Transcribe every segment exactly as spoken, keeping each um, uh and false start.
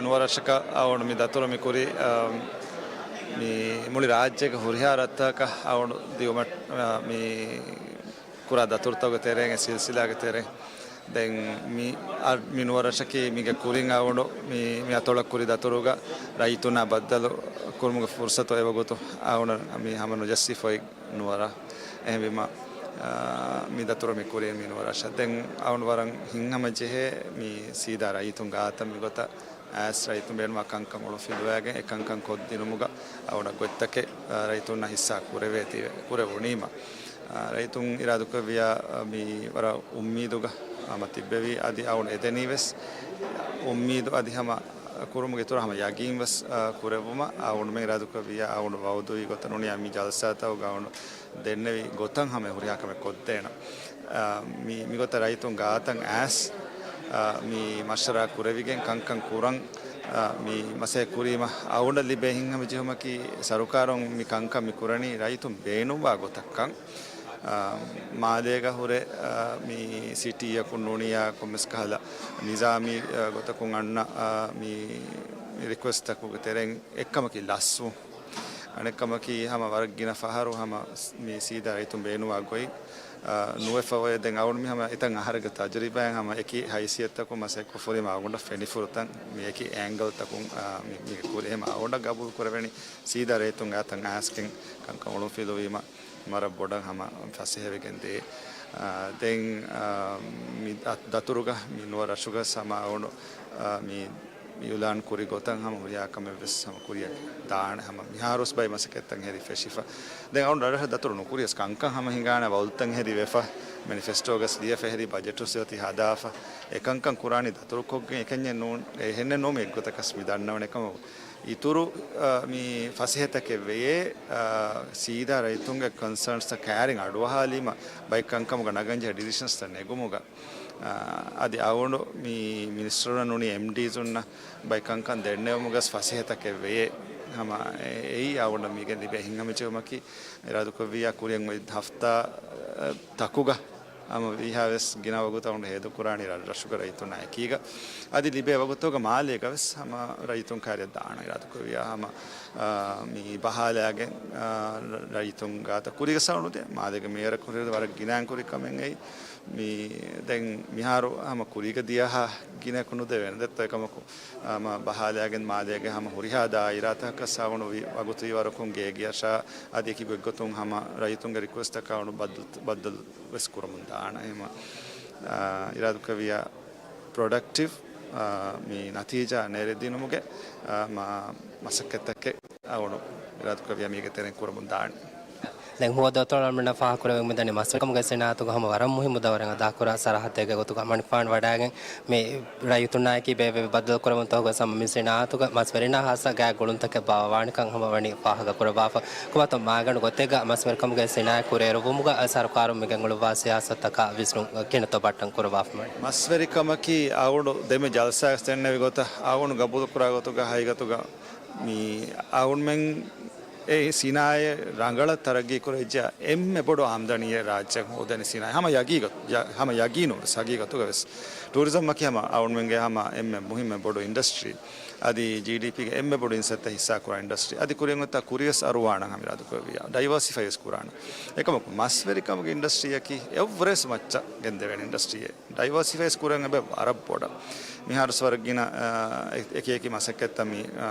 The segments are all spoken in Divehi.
ނުވަ ރަށަކަށް އަޅުގަނޑު މި ދަތުރު މި ކުރީ، އަ، މި މުޅި ރާއްޖޭގެ ހުރިހާ ރަށްތަކަކަށް އަޅުގަނޑު ދިއުމަށް، އަ، މި ކުރާ ދަތުރުތަކުގެ ތެރެއިން، އެ ސިލްސިލާގެ ތެރެއިން. ދެން މި، އަ، މި ނުވަ ރަށަކީ މީގެ ކުރިން އަޅުގަނޑު މި، މި އަތޮޅަށް ކުރި ދަތުރުގަ ރައްޔިތުންނާ ބައްދަލު ކުރުމުގެ ފުރުސަތު އެވަގުތު އަޅުގަނޑަށް މި ހަމަ ނުޖައްސިފައި ނުވަރަ. އެހެންވީމަ، އާ، މި ދަތުރު މި ކުރީ މި ނުވަ ރަށަށް. ދެން އަޅުގަނޑު ވަރަށް ހިތްހަމަ ޖެހޭ މި ސީދާ ރައްޔިތުން ގާތަށް މިގޮތަށް އައިސް ރައްޔިތުން ބޭނުންވާ ކަންކަން އުޅުންފިލުވައިގެން އެ ކަންކަން ކޮށްދިނުމުގަ އަޅުގަނޑަށް ގޮތްތަކެއް، އާ، ރައްޔިތުންނަށް ހިއްސާ ކުރެވޭތީވެ، ކުރެވުނީމަ. އާ، ރައްޔިތުން އިރާދަކުރެއްވިއްޔާ، އާ، މި ވަރަށް އުއްމީދުގަ ހަމަ ތިއްބެވީ އަދި އަޅުގަނޑު އެދެނީވެސް އުއްމީދު އަދި ހަމަ ކުރުމުގެ އިތުރަށް ހަމަ ޔަގީންވެސް، އާ، ކުރެއްވުމަށް އަޅުގަނޑުމެން އިރާދަކުރެއްވިއްޔާ އަޅުގަނޑު ވައުދުވީ ގޮތަށް ނޫނީ މި ޖަލްސާތަކުގަ އަޅުގަނޑު ދެންނެވި ގޮތަށް ހަމަ ހުރިހާ ކަމެއް ކޮށްދޭނަން. އާ، މި، މިގޮތަށް ރައްޔިތުން ގާތަށް އައިސް، އާ، މި މަޝްވަރާ ކުރެވިގެން ކަންކަން ކުރަން، އާ، މި މަސައްކަތް ކުރީމަ އަޅުގަނޑަށް ލިބޭ ހިތްހަމަޖެހުމަކީ ސަރުކާރުން މި ކަންކަން މި ކުރަނީ ރައްޔިތުން ބޭނުންވާ ގޮތަށްކަން. އާ، މާލޭގަ ހުރެ، އާ، މި ސިޓީއަކުން ނޫނިއްޔާ ކޮންމެސް ކަހަލަ ނިޒާމީ، އާ، ގޮތަކުން އަންނަ، އާ، މި ރިކުއެސްޓްތަކުގެ ތެރެއިން އެއްކަމަކީ ލަސްވުން. އަނެއްކަމަކީ ހަމަ ވަރަށް ގިނަ ފަހަރު ހަމަ ސް-، މި ސީދާ ރައްޔިތުން ބޭނުންވާ ގޮތް، އާ، ނުވެފަ އޮތް. ދެން އަޅުގަނޑު މި ހަމަ އެތައް އަހަރެއްގެ ތަޖުރިބާއިން ހަމަ އެކި ހައިސިއްޔަތަކުން މަސައްކަތް ކޮށްފަ ހުރީމަ އަޅުގަނޑަށް ފެނިފުރި ތަން މި އެކި އެންގަލްތަކުން، އާ، މި، މީގެ ކުރި. އެހެންވީމަ އަޅުގަނޑަށް ގަބޫލު ކުރެވެނީ ސީދާ ރައްޔިތުން ގާތަށް އައިސްގެން ކަންކަން އުޅުންފިލުވީމަ ވަރަށް ބޮޑަށް ހަމަ ފަސޭހަވެގެން ދޭ. އާ، ދެން، އާ، މި ދަ-، ދަތުރުގަ މި ނުވަ ރަށުގަ ހަމަ އަޅުގަނޑު، އާ، މި މި އިއުލާން ކުރި ގޮތަށް ހަމަ ހުރިހާ ކަމެއް ވެސް ހަމަ ކުރިއަށް ދާނެ. ހަމަ މިހާރުވެސް ބައި މަސައްކަތްތައް ހެރި ފެށިފަ. ދެން އަޅުގަނޑު ރަށްރަށަށް ދަތުރު ނުކުރިޔަސް ކަންކަން ހަމަ ހިނގާނެ، ވައުދުތައް ހެރި ވެފަ، މެނިފެސްޓޯ ވެސް ލިޔެފަ ހެރި، ބަޖެޓު ވެސް އޮތީ ހަދާފަ. އެ ކަންކަން ކުރާނީ ދަތުރުކޮށްގެން އެކަންޏެއް ނޫން، އެހެންނެއް ނޫން މި އެއްގޮތަކަސް މި ދަންނަވަން އެކަމަކު. އިތުރު، އާ، މި ފަސޭހަތަކެއް ވެޔޭ، އާ، ސީދާ ރައްޔިތުންގެ ކޮންސާންސްތައް ކައިރިން އަޑުއަހާލީމަ ބައެއް ކަންކަމުގަ ނަގަންޖެހޭ ޑިސިޝަންސްތައް ނެގުމުގަ. އާ، އަދި އަޅުގަނޑު މި މިނިސްޓަރުންނަށް ނޫނީ އެމްޑީޒުންނަށް ބައެއް ކަންކަން ދެންނެވުމުގަސް ފަސޭހަތަކެއް ވެޔޭ. ހަމަ އެ-، އެއީ އަޅުގަނޑަށް މީގެން ލިބޭ ހިތްހަމަޖެހުމަކީ، އިރާދަކުރެއްވިއްޔާ ކުރިއަށް އޮތް ހަފްތާ، އަ، ތަކުގަ ހަމަ ވީހާވެސް ގިނަ ވަގުތު އަޅުގަނޑު ހޭދަކުރާނީ ރަށްރަށުގެ ރައްޔިތުންނާ އެކީގަ. އަދި ލިބޭ ވަގުތުގަ މާލޭގަވެސް ހަމަ ރައްޔިތުން ކައިރިއަށް ދާނަން އިރާދަކުރެއްވިއްޔާ ހަމަ، އާ، މި ބަހާލައިގެން، އާ، ރަ-، ރައްޔިތުން ގާތަށް ކުރީގަ ސައުނުދޭ މާލޭގެ މޭޔަރަށް ކުރިއަށް ވަރަށް ގިނައިން ކުރި ކަމެއް އެއީ. މި ދެން މިހާރު ހަމަ ކުރީގަ ދިޔަހާ ގިނައަކު ނުދެވޭނެ. ދެއްތޯ އެކަމަކު، އާ، މަ ބަހާލައިގެން މާލޭގެ ހަމަ ހުރިހާ ދާއިރާތަކަށް ސައުނު ވި ވަގުތު ވީވަރަކުން ގޭގެއަށާ އަދި އެކި ގޮތްގޮތުން ހަމަ ރައްޔިތުންގެ ރިކުއެސްޓަކާ އަޅު ބައްދަލު، ބައްދަލު ވެސް ކުރަމުން ދާނަ. އެހެންވީމަ، އާ، އިރާދަކުރެއްވިއްޔާ ޕްރޮޑަކްޓިވް، އާ، މި ނަތީޖާ ނެރެދިނުމުގެ، އާ، މަ މަސައްކަތްތަކެއް އަޅުގަނޑު އިރާދަކުރެއްވިއްޔާ މީގެ ތެރެއިން ކުރަމުން ދާނެ. ދެން ހުވަދު އަތޮޅު އަޅުގަނޑަށް ފާހަގަކުރެވެމުންދަނީ މަސްވެރިކަމުގެ ސިނާއަތުގަ ހަމަ ވަރަށް މުހިއްމު ދައުރެއް އަދާކުރާ ސަރަހައްދެއްގެ ގޮތުގަ މަނިކުފާނު ވަޑައިގެން މި ރައްޔިތުންނާއެކީ ބޭއްވެވި ބައްދަލުކުރެވުންތަކުގަ ހަމަ މި ސިނާއަތުގަ މަސްވެރިންނާ ހާއްސަ ގާތް ގުޅުންތަކެއް ބާވާނެކަން ހަމަ ވަނީ ފާހަގަކުރައްވާފަ. ކުމާތޯ މާގަނޑު ގޮތެއްގަ މަސްވެރިކަމުގެ ސިނާއަތް ކުރިއެރުވުމުގަ ސަރުކާރުން މިގެންގުޅުއްވާ ސިޔާސަތުތަކާ ވިސްނުން ކިހިނެއްތޯ ބައްޓަން ކުރައްވާފަ ވަނީ. މަސްވެރިކަމަކީ އަޅުގަނޑު ދެންމެ ޖަލްސާގަސް ދެންނެވި ގޮތަށް އަޅުގަނޑު ގަބޫލުކުރާ ގޮތުގަ ހަގީގަތުގަ މި އަޅުގަނޑުމެން އެ ސިނާއަތް ރަނގަޅަށް ތަރައްގީ ކުރެވިއްޖެ އެންމެ ބޮޑު އާމްދަނީއެއް ރާއްޖެއަށް ހޯދޭނެ ސިނާއަތް. ހަމަ ޔަގީގަ-، ޔަ-، ހަމަ ޔަގީނުން ވެސް ހަގީގަތުގަ ވެސް. ޓޫރިޒަމްއަކީ ހަމަ އަޅުގަނޑުމެންގެ ހަމަ އެންމެ މުހިއްމު ބޮޑު އިންޑަސްޓްރީ. އަދި ޖީޑީޕީގެ އެންމެ ބޮޑު އިންސައްތަ ހިއްސާކުރާ އިންޑަސްޓްރީ. އަދި ކުރިއަށް އޮތްތާ ކުރިޔަސް އަރުވާނަން ހަމަ އިރާދަކުރެއްވިއްޔާ. ޑައިވާސިފައިވެސް ކުރާނަން. އެކަމަކު މަސްވެރިކަމުގެ އިންޑަސްޓްރީއަކީ އެވްރެސް މައްޗަށް ގެންދެވޭނެ އިންޑަސްޓްރީއެއް. ޑައިވާސިފައިވެސް ކުރަން އެބަ ވަރަށް ބޮޑަށް. މިހާރު ވަރަށް ގިނަ، އާ، އެ-، އެކި އެކި މަސައްކަތްތައް މި، އާ،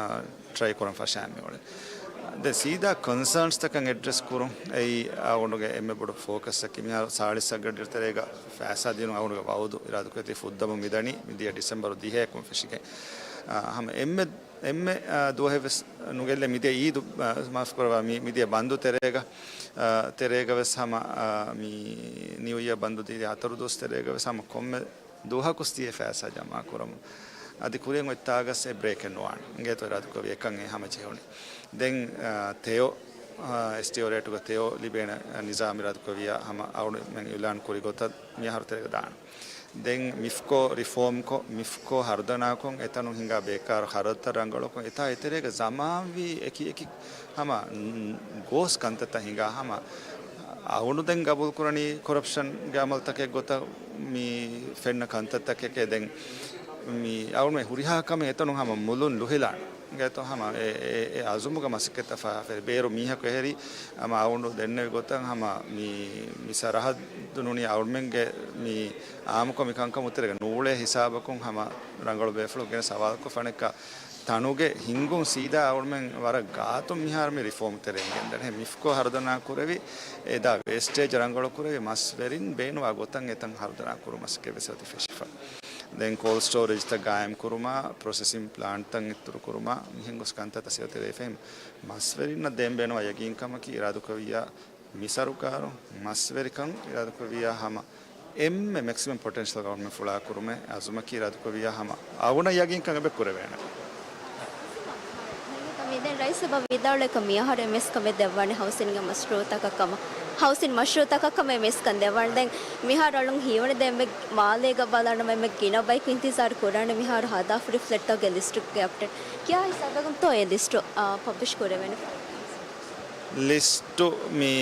ޓްރައި ކުރަން ފަށާން މިއުޅެނީ. ދެން ސީދާ ކޮންސާންސްތަކަށް އެޑްރެސް ކުރުން އެއީ އަޅުގަނޑުގެ އެންމެ ބޮޑު ފޯކަސްއަކީ. މިހާރު ސާޅީސް އަށް ގަޑިއިރު ތެރޭގަ ފައިސާ ދިނުން އަޅުގަނޑުގެ ވައުދު އިރާދަކުރެއްވި ފުއްދަމުން މިދަނީ މިދިޔަ ޑިސެމްބަރު ދިހައެއްކުން ފެށިގެން. އާ، ހަމަ އެންމެ، އެންމެ، އާ، ދުވަހެއް ވެސް ނުގެއްލޭ މިދިޔަ އީދު، އާ، މާފު ކުރައްވާ، މި، މިދިޔަ ބަންދު ތެރޭގަ، އާ، ތެރޭގަ ވެސް ހަމަ، އާ، މި ނިއު އިޔަރ ބަންދު ދިޔަ ހަތަރު ދުވަސް ތެރޭގަ ވެސް ހަމަ ކޮންމެ ދުވަހަކުސް ދިޔަ ފައިސާ ޖަމާ ކުރަމުން. އަދި ކުރިއަށް އޮތްތާގަސް އެ ބްރޭކެއް ނުވާނެ. އިނގޭތޯ އިރާދަކުރެއްވިއްޔާ އެކަން އެ ހަމަޖެހުނީ. ދެން، އާ، ތެޔޮ، އާ، އެސްޓީއޯ ރޭޓުގަ ތެޔޮ ލިބޭނެ، އާ، ނިޒާމް އިރާދަކުރެއްވިއްޔާ ހަމަ އަޅުގަނޑުމެން އިއުލާން ކުރި ގޮތަށް މިއަހަރު ތެރޭގަ ދާނަން. ދެން މިފްކޯ ރިފޯމްކޮށް، މިފްކޯ ހަރުދަނާކޮށް، އެތަނުން ހިނގާ ބޭކާރު ޚަރަދުތައް ރަނގަޅުކޮށް، އެތާ އެތެރޭގަ ޒަމާންވީ އެކި އެކި ހަމަ، ން-، ގޯސް ކަންތައްތައް ހިނގާ ހަމަ، އަޅުގަނޑު ދެން ގަބޫލުކުރަނީ ކޮރަޕްޝަންގެ އަމަލުތަކެއް ގޮތަށް މި ފެންނަ ކަންތައްތަކެކޭ. ދެން މި އަޅުމެން ހުރިހާ ކަމެއް އެތަނުން ހަމަ މުލުން ލުހިލާނެ. އިނގޭތޯ ހަމަ އެ، އެ، އެ އަޒުމުގަ މަސައްކަތްތައް ފަހާފައި. ބޭރު މީހަކު އެހެރީ ހަމަ އަޅުގަނޑު ދެންނެވި ގޮތަށް ހަމަ މި، މި ސަރަހައްދު ނޫނީ އަޅުމެންގެ މި އާއްމުކޮށް މި ކަންކަމުގެ ތެރޭގަ ނޫޅޭ ހިސާބަކުން ހަމަ ރަނގަޅު ބޭފުޅަކު ގެނެސް ހަވާލުކޮށް ފަނެއްކާ ތަނުގެ ހިންގުން ސީދާ އަޅުމެން ވަރަށް ގާތުން މިހާރު މި ރިފޯމް ތެރެއިން ގެންދަނީ. މިފްކޯ ހަރުދަނާ ކުރެވި، އެދާ ވޭސްޓޭޖް ރަނގަޅު ކުރެވި، މަސް ވެރިން ބޭނުވާ ގޮތަށް އެތަން ހަރުދަނާ ކުރުމަށް ވެސް އޮތީ ފެށިފަ. ދެން ކޯލްޑް ސްޓޯރޭޖްތައް ގާއިމް ކުރުމާ، ޕްރޮސެސިން ޕްލާންޓްތައް އިތުރު ކުރުމާ، މިހެން ގޮސް ކަންތައްތައް ސިޔަތެރޭ ފެހި މަސްވެރިންނަށް ދޭން ބޭނުންވާ ޔަގީންކަމަކީ އިރާދަކުރެއްވިއްޔާ މި ސަރުކާރު މަސްވެރިކަން އިރާދަކުރެއްވިއްޔާ ހަމަ އެންމެ މެކްސިމަމް ޕޮޓެންޝަލް ގަވަރމަންޓް ފުޅާ ކުރުމެއް އަޒުމަކީ އިރާދަކުރެއްވިއްޔާ ހަމަ އަޅުގަނޑަށް ޔަގީންކަން އެބަ ކުރެވޭނެ. ދެން ރައީސް އެބަ ވިދާޅުވި މިހާރު އެމްއެސް ކަމެއް ދެއްވާނެ ހައުސިންގ މަޝްރޫއުތަކަށް ކަމަށް، ހައުސިން މަޝްރޫއުތަކަށް ކަމަށް އެމްއެސް ކަން ދެއްވާނެ. ދެން މިހާރު އަޅުން ހީވަނީ ދެން އެންމެ މާލޭގަ ބަލާނަމަ އެންމެ ގިނަ ބަޔަކު އިންތިޒާރު ކުރާނެ މިހާރު ހަދާފަ ހުރި ފްލެޓްތަކުގެ ލިސްޓުގެ އަޕްޑޭޓް. ކިހާ ހިސާބަކުންތޯ އެ ލިސްޓު، އާ، ޕަބްލިޝް ކުރެވޭނެ؟ ލިސްޓު މި،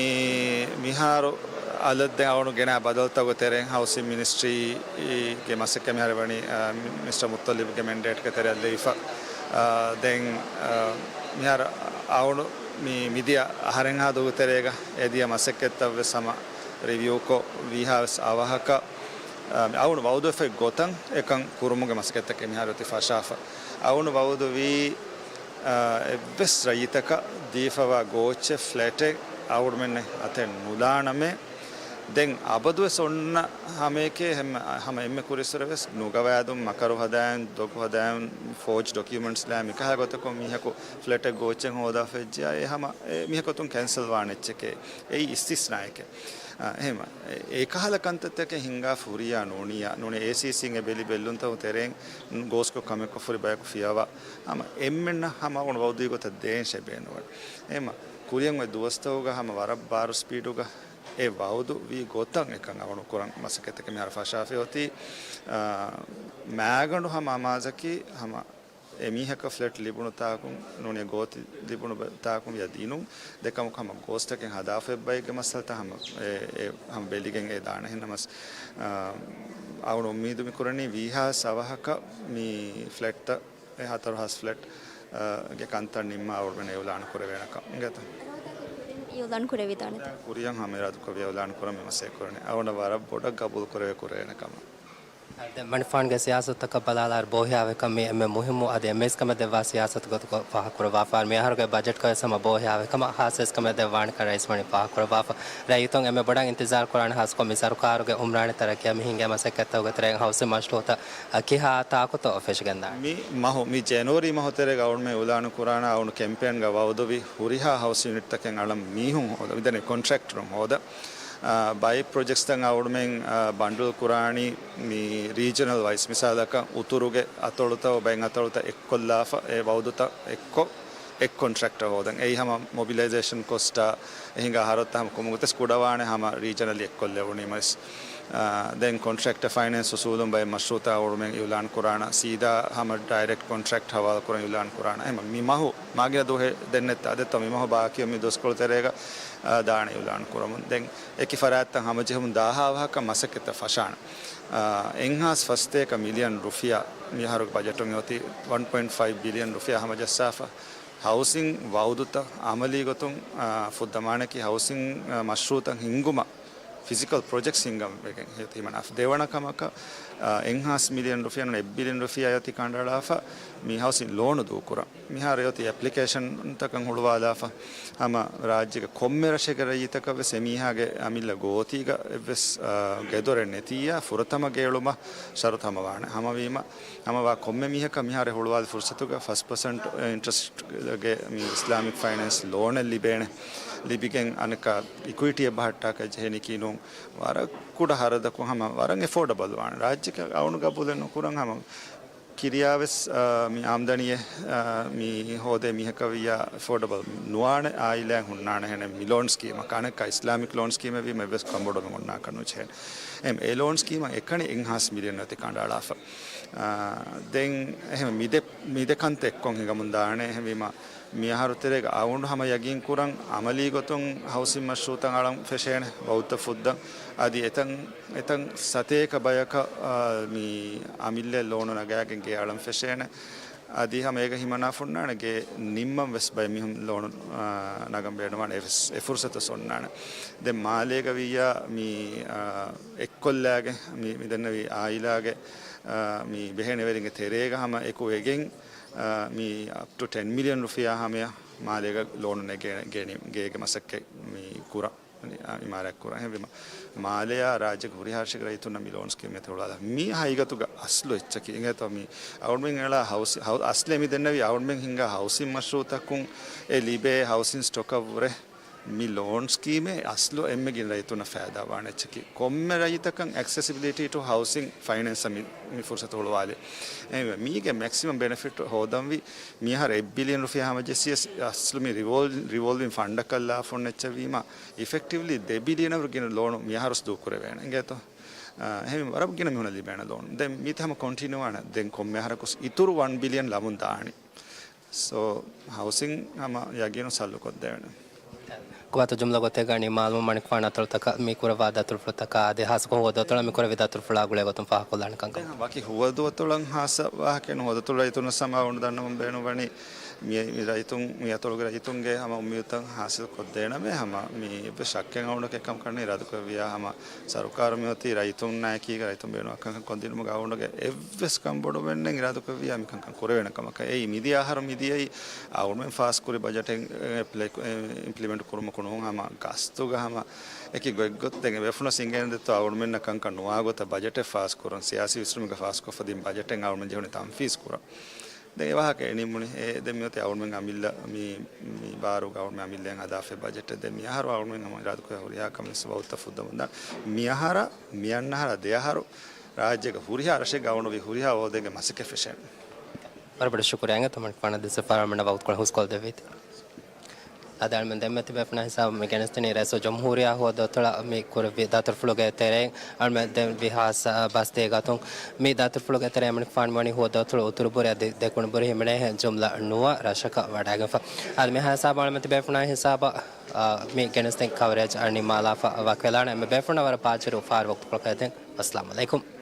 މިހާރު އަލަށް ދެން އަޅުގަނޑު ގެނައި ބަދަލުތަކުގެ ތެރެއިން ހައުސިން މިނިސްޓްރީގެ މަސައްކަތް މިހާރު ވަނީ، އާ، މި-، މިސްޓަރ މުއްތަލިބްގެ މެންޑޭޓްގެ ތެރެއަށް ލެވިފަ. އާ، ދެން، އާ، މިހާރު އަޅުގަނޑު މި މިދިޔަ އަހަރެއްހާ ދުވަހުގެ ތެރޭގަ އެދިޔަ މަސައްކަތްތައް ވެސް ހަމަ ރިވިއުކޮށް ވީހާވެސް އަވަހަކަށް، އާ، މި އަޅުގަނޑު ވައުދުވެފައި ގޮތަށް އެކަން ކުރުމުގެ މަސައްކަތްތަކެއް މިހާރު އޮތީ ފަށާފަ. އަޅުގަނޑު ވައުދުވީ، އާ، އެއްވެސް ރައްޔިތަކަށް ދީފަވާ ގޯއްޗެއް ފްލެޓެއް އަޅުގަނޑުމެންނެއް އަތެއް ނުލާނަމޭ. ދެން އަބަދުވެސް އޮންނަ ހަމައެކޭ ހަމަ، ހަމަ އެންމެ ކުރިއްސުރެ ވެސް ނުގަވާދުން، މަކަރު ހަދާއިން، ދޮގު ހަދާއިން، ފޯޖް ޑޮކިއުމެންޓްސް ލާ މިކަހަލަ ގޮތަކުން މީހަކު ފްލެޓެއް ގޯއްޗެއް ހޯދާފަ އެއްޗެއް އެ ހަމަ އެ މީހަކު އޮތުން ކެންސަލް ވާނެ އެއްޗެކޭ. އެއީ އިސްތިސްނާއެކޭ. އާ، އެހެންވެ، އެ، އެކަހަލަ ކަންތައްތަކެއް ހިނގާފަ ހުރިޔާ ނޫނިއްޔާ، ނޫނީ އޭސީސީން އެ ބެލި ބެއްލުންތަކުގެ ތެރެއިން ގޯސްކޮށް ކަމެއްކޮށް ހުރި ބަޔަކު ފިޔަވާ ހަމަ އެންމެންނަށް ހަމަ އަޅުގަނޑު ވައުދުވި ގޮތަށް ދޭން ޝެބޭނުވަން. އެހެންވެ، ކުރިއަށް އޮތް ދުވަސްތަކުގަ ހަމަ ވަރަށް ބާރު ސްޕީޑުގަ އެ ވައުދު ވީ ގޮތަށް އެކަން އަޅުގަނޑު ކުރަން މަސައްކަތްތަކެއް މިހާރު ފަށާފައި އޮތީ. އާ، މާގަނޑު ހަމަ އަމާޒަކީ ހަމަ އެ މީހަކަށް ފްލެޓް ލިބުނު ތާކުން، ނޫނީ ގޯތި ލިބުނު ބަ-، ތާކުން ވިޔަ ދިނުން. ދެކަމަކު ހަމަ ގޯސްތަކެއް ހަދާފަ އެއްބައެއްގެ މައްސަލަތައް ހަމަ އެ، އެ ހަމަ ބެލިގެން އެ ދާނެ. އެހެންނަމަސް، އާ، އަޅުގަނޑު އުއްމީދު މި ކުރަނީ ވީހާވެސް އަވަހަކަށް މި ފްލެޓްތައް، އެ ހަތަރު ހާސް ފްލެޓް، އާ، ގެ ކަންތައް ނިންމާ އަޅުގަނޑު އިއުލާން ކުރެވޭނެކަން. އިނގޭތަ؟ އިއުލާން ކުރެވިދާނެތަ؟ ކުރިއަށް ހަމަ އިރާދަކުރެއްވި އިއުލާން ކުރަން މި މަސައްކަތް ކުރަނީ. އަޅުގަނޑަށް ވަރަށް ބޮޑަށް ގަބޫލު ކުރެވޭ ކުރެވޭނެ ކަމަށް. ދެން މަނިފާންގެ ސިޔާސަތުތަކަށް ބަލާލާއިރު ބޯހިޔާވޭކަން މީ އެންމެ މުހިއްމު އަދި އެންމެ އިސްކަމެއް ދެއްވާ ސިޔާސަތު ގޮތުގަ ފާހަގަކުރައްވާފަ. މިއަހަރުގެ ބަޖެޓްގަވެސް ހަމަ ބޯހިޔާވޭކަމަށް ހާސް އިސްކަމެއް ދެއްވާނެކަން ރައީސް ވަނީ ފާހަގަކުރައްވާފަ. ރައްޔިތުން އެންމެ ބޮޑަށް އިންތިޒާރު ކުރާނެ ހާއްސަކޮށް މި ސަރުކާރުގެ އުމްރާނީ ތަރައްގީއަށް މި ހިންގޭ މަސައްކަތްތަކުގެ ތެރެއިން ހައުސިން މަޝްރޫއުތައް އަށް ކިހާ ތާކުތޯ ފެށިގެންދާނެ. މި މަހު، މި ޖެނުއަރީ މަހު ތެރޭގަ އަޅުގަނޑުމެން އިއުލާނު ކުރާނަ އަޅުގަނޑު ކެމްޕޭންގަ ވައުދުވި ހުރިހާ ހައުސް ޔުނިޓްތަކެއް އަޅަން މީހުން ހޯދަ، މިދަނީ ކޮންޓްރެކްޓަރުން ހޯދަ. އާ، ބައެއް ޕްރޮޖެކްޓްސްތައް އަޅުގަނޑުމެން، އާ، ބަންޑުލް ކުރާނީ މި ރީޖަނަލް ވައިސް. މިސާލަކަށް އުތުރުގެ އަތޮޅުތައް ބައެއް އަތޮޅުތައް އެއްކޮށްލާފަ އެ ވައުދުތައް އެއްކޮށް އެއް ކޮންޓްރެކްޓަރ ހޯދަން. އެއީ ހަމަ މޮބިލައިޒޭޝަން ކޮސްޓާ އެހިނގާ ހަރަދުތައް ހަމަ ކުމުގުތެސް ކުޑަވާނެ ހަމަ ރީޖަނަލީ އެއްކޮށްލެވުނީމަސް. އާ، ދެން ކޮންޓްރެކްޓަރ ފައިނޭންސް އުސޫލުން ބައެއް މަޝްރޫއުތައް އަޅުގަނޑުމެން އިއުލާން ކުރާނަ، ސީދާ ހަމަ ޑައިރެކްޓް ކޮންޓްރެކްޓް ހަވާލު ކުރަން އިއުލާން ކުރާނަ. އެހެން މި މަހު މާގިނަ ދުވަހެއް ދެންނެއްތަ އަދެއްތޯ މި މަހު ބާކީ މި ދުވަސްކޮޅު ތެރޭގަ، އާ، ދާނެ އިއުލާން ކުރަމުން. ދެން އެކި ފަރާތްތައް ހަމަޖެހުމުން ދާހާ ވަހަކަށް މަސައްކަތްތައް ފަށާނެ. އާ، އެއްހާސް ފަސްތޭކަ މިލިއަން ރުފިޔާ މިއަހަރުގެ ބަޖެޓުން އޮތީ ވަން ޕޮއިންޓް ފައިވް ބިލިއަން ރުފިޔާ ހަމަޖައްސާފަ. ހައުސިން ވައުދުތައް އަމަލީ ގޮތުން، އާ، ފުއްދަމާނެކީ ހައުސިން، އާ، މަޝްރޫއުތައް ހިންގުމަށް ފިޒިކަލް ޕްރޮޖެކްޓްސް ހިންގަން ވެގެން ހިމަނާފަ. ދެވަނަ ކަމަކަށް، އާ، އެއްހާސް މިލިއަން ރުފިޔާ ނޫން އެއް ބިލިއަން ރުފިޔާ އޮތީ ކަނޑައަޅާފަ މި ހައުސިން ލޯނު ދޫކުރަން. މިހާރު އޮތީ އެޕްލިކޭޝަންތަކަށް ހުޅުވާލާފަ ހަމަ ރާއްޖޭގެ ކޮންމެ ރަށެއްގެ ރައްޔިތަކަށް ވެސް އެމީހާގެ އަމިއްލަ ގޯތީގަ އެއްވެސް، އާ، ގެދޮރެއް ނެތިއްޔާ ފުރަތަމަ ގެއުޅުމަށް ޝަރުތު ހަމަވާނެ. ހަމަވީމަ، ހަމަވާ ކޮންމެ މީހަކަށް މިހާރު ހުޅުވާލި ފުރުސަތުގަ ފަސް ޕަސެންޓް އިންޓްރެސްޓްގެ މި އިސްލާމިކް ފައިނޭންސް ލޯނެއް ލިބޭނެ. ލިބިގެން އަނެއްކާ އިކުއިޓީއެއް ބަހައްޓާކަށް ޖެހޭނީކީ ނޫން. ވަރަށް ކުޑަ ހަރަދަކުން ހަމަ ވަރަށް އެފޯޑަބަލް ވާނެ. ރާއްޖެއަކަށް އަޅުގަނޑު ގަބޫލެއް ނުކުރަން ހަމަ ކިރިޔާވެސް، އާ، މި އާމްދަނީއެއް، އާ، މި ހޯދޭ މީހަކަށް ވިއްޔާ އެފޯޑަބަލް ނުވާނެ އާއިލާއެއް ހުންނާނެ. އެހެނެއް މި ލޯން ސްކީމަކަށް އަނެއްކާ އިސްލާމިކް ލޯން ސްކީމެއް ވީމަ އެއްވެސް ކަންބޮޑުވެ ހުންނާކަށް ނުޖެހޭނެ. އެމް، އެ ލޯން ސްކީމަށް އެކަނި އެއްހާސް މިލިއަން އޮތީ ކަނޑައަޅާފަ. އާ، ދެން އެހެން މިދެ، މިދެ ކަންތައް އެއްކޮށް ހިނގަމުން ދާނެ. އެހެންވީމަ، މިއަހަރު ތެރޭގަ އަވަނޑު ހަމަ ޔަގީން ކުރަން އަމަލީ ގޮތުން ހައުސިން މަޝްރޫއުތައް އަޅަން ފެށޭނެ. ބައުތައް ފުއްދަން އަދި އެތަން، އެތަން ސަތޭކަ ބަޔަކަށް، އާ، މި އަމިއްލަ ލޯނު ނަގާގެން ގެ އަޅަން ފެށޭނެ. އަދި ހަމަ އޭގަ ހިމަނާފަ އޮންނާނެ ގެ ނިންމަން ވެސް ބައެއް މީހުން ލޯނު، އާ، ނަގަން ބޭނުންވާނެ. އެ ފުރުސަތު ވެސް އޮންނާނެ. ދެން މާލޭގަ ވިއްޔާ މި، އާ، އެއްކޮށްލާގެ މި، މި ދެންނެވި އާއިލާގެ، އާ، މި ބެހޭނެ ވެރިންގެ ތެރޭގަ ހަމަ އެކު ވެގެން، އާ، މި އަޕް ޓު ޓެން މިލިއަން ރުފިޔާ ހަމަޔަށް މާލޭގަ ލޯނު ނެގޭ، ގޭނީ، ގޭގެ މަސައްކަތް މި ކުރަން. އިމާރާތް ކުރަން. އެހެންވީމަ، މާލެއާ ރާއްޖޭގެ ހުރިހާ ރަށެއްގެ ރައްޔިތުންނަށް މި ލޯން ސްކީމް އެތެރެވާލާ. މީ ހަގީގަތުގަ އަސްލު އެއްޗަކީ. އިނގޭތޯ މި އަޅުމެން އެޅާ ހައުސި-، ހައު-، އަސްލެ މި ދެންނެވި އަޅުމެން ހިންގާ ހައުސިން މަޝްރޫއުތަކުން އެ ލިބޭ ހައުސިން ސްޓޮކަށްވުރެ މި ލޯން ސްކީމެއް އަސްލު އެންމެ ގިނަ ރައްޔިތުންނަށް ފައިދާ ވާނެ އެއްޗަކީ. ކޮންމެ ރައްޔިތަކަށް އެކްސެސިބިލިޓީ ޓު ހައުސިން ފައިނޭންސަށް މި، މި ފުރުސަތު ހުޅުވާލެ. އެހެންވެ، މީގެ މެކްސިމަމް ބެނެފިޓް ހޯދަންވީ މިހާރު އެއް ބިލިއަން ރުފިޔާ ހަމަޖެއްސިޔަސް އަސްލު މި ރިވޯލް-، ރިވޯލްވިން ފަންޑަކަށް ލާފަ އޮންނަ އެއްޗެއް ވީމަ، އިފެކްޓިވްލީ ދެ ބިލިއަން ވަރުގެ ގިނަ ލޯނު މިއަހަރުސް ދޫކުރެވޭނެ. އިނގޭތޯ؟ އާ، އެހެން ވަރަށް ގިނަ މީހުނަށް ލިބޭނެ ލޯނު. ދެން މީތި ހަމަ ކޮންޓިނިއު ވާނެ. ދެން ކޮންމެ އަހަރަކުސް އިތުރު ވަން ބިލިއަން ލަމުން ދާނީ. ސޯ، ހައުސިން ހަމަ ޔަގީނު ސައްލު ކޮށްދެވޭނެ. ގާތު ޖުމްލަ ގޮތެއްގަ ނިމާލުމުން މަނިކުފާނު އަތޮޅުތަކަށް މި ކުރައްވާ ދަތުރުފުޅުތަކާ އަދި ހާއްސަކޮށް ހުވަދު އަތޮޅަށް މި ކުރެއްވި ދަތުރުފުޅާ ގުޅޭ ގޮތުން ފާހަގަކޮށްލާނެ ކަންކަމަށް. ދެން ވަކި ހުވަދު އަތޮޅަށް ހާއްސަ ވާހަކައެއް ނޫން. ހުވަދު އަތޮޅު ރައްޔިތުންނަށް ހަމަ އަޅުގަނޑު ދަންނަވަން ބޭނުންވަނީ މި، މި ރައްޔިތުން، މި އަތޮޅުގެ ރައްޔިތުންގެ ހަމަ އުއްމީދުތައް ހާސިލް ކޮށްދޭނަމޭ. ހަމަ މި އެއްވެސް ޝައްކެއް އަޅުގަނޑަކަށް އެކަމަކަށް ނެތް. އިރާދަކުރެއްވިޔާ ހަމަ ސަރުކާރު މިއޮތީ ރައްޔިތުންނާއެކީގަ ރައްޔިތުން ބޭނުންވާ ކަންކަން ކޮށްދިނުމުގަ އަޅުގަނޑުގެ އެއްވެސް ކަންބޮޑުވެންނެއް. އިރާދަކުރެއްވިޔާ މިކަންކަން ކުރެވޭނެ ކަމަކަށް. އެއީ މިދިޔަ އަހަރު މިދިޔައީ އަޅުމެން ފާސްކުރި ބަޖެޓެއް އެޕްލައި، އެ، އިމްޕްލިމެންޓް ކުރުމަކު ނޫން ހަމަ ގަސްތުގަ ހަމަ އެކި ގޮތްގޮތް ދެން އެބޭފުޅުންނަށް އިނގޭނެ ދެއްތޯ އަޅުމެންނަށް ކަންކަން ނުވާ ގޮތަށް ބަޖެޓެއް ފާސްކުރުން، ސިޔާސީ ވިސްނުމެއްގަ ފާސްކޮށްފަ ދިން ބަޖެޓެއް އަޅުމެން ޖެހުނީ ތަންފީޒް ކުރަން. ދެން އެ ވާހަކަ އެ ނިމުނީ. އެ ދެން މިއޮތީ އަޅުމެން އަމިއްލަ މި، މި ބާރުގަ އަޅުމެން އަމިއްލައިން ހަދާފައި ބަޖެޓެއް. ދެން މިއަހަރު އަޅުމެން ހަމަ އިރާދަކުރެއްވިޔާ ހުރިހާ ކަމެއް ބައުތައް ފުއްދަމުންދާނެ. މިއަހަރަށް، މިއަންނަ އަހަރަށް، ދެ އަހަރު ރާއްޖޭގެ ހުރިހާ ރަށެއްގަ އަޅުގަނޑު ވީ ހުރިހާ ވައުދެއްގެ މަސައްކަތް ފެށޭނެ. ވަރަށް ބޮޑަށް ޝުކުރިއްޔާ އަޅުގަނޑުމެންނަށް ވަގުތުކޮޅު ހުސްކޮށްދެއްވީތީ. އަދި އަޅުމެން ދެންމެ ތިބޭފުޅުންނާ ހިސާބުން މި ގެނެސްދިނީ ރައީސުލްޖުމްހޫރިއްޔާ ހުވަދު އަތޮޅަށް މި ކުރެއްވި ދަތުރުފުޅުގެ ތެރެއިން. އަޅުމެން ދެން ވީ ހާއްސަ ބަސްތޭގަތުން މި ދަތުރުފުޅުގެ ތެރެއިން އަޅުމެން ފާނުވަނީ ހުވަދު އަތޮޅު އުތުރު ބުރި އަދި ދެކުނު ބުރި ހިމެނޭހެން ޖުމްލަ ނުވަ ރަށަކަށް ވަޑައިގެންފަ. އަދި މިހާ ހިސާބަށް އަޅުމެން ތިބޭފުޅުންނާ ހިސާބަށް، އާ، މި ގެނެސްދިން ކަވަރޭޖް އަންނަ މާލާފަ ވަކިވެލާނެ. އެންމެ ބޭފުޅުންނަށް ވަރަށް ބާއްޖަވެރި އުފާވެރި ވަގުތުކޮޅަކަށް އެދެން. އައްސަލާމު ޢަލައިކުމް.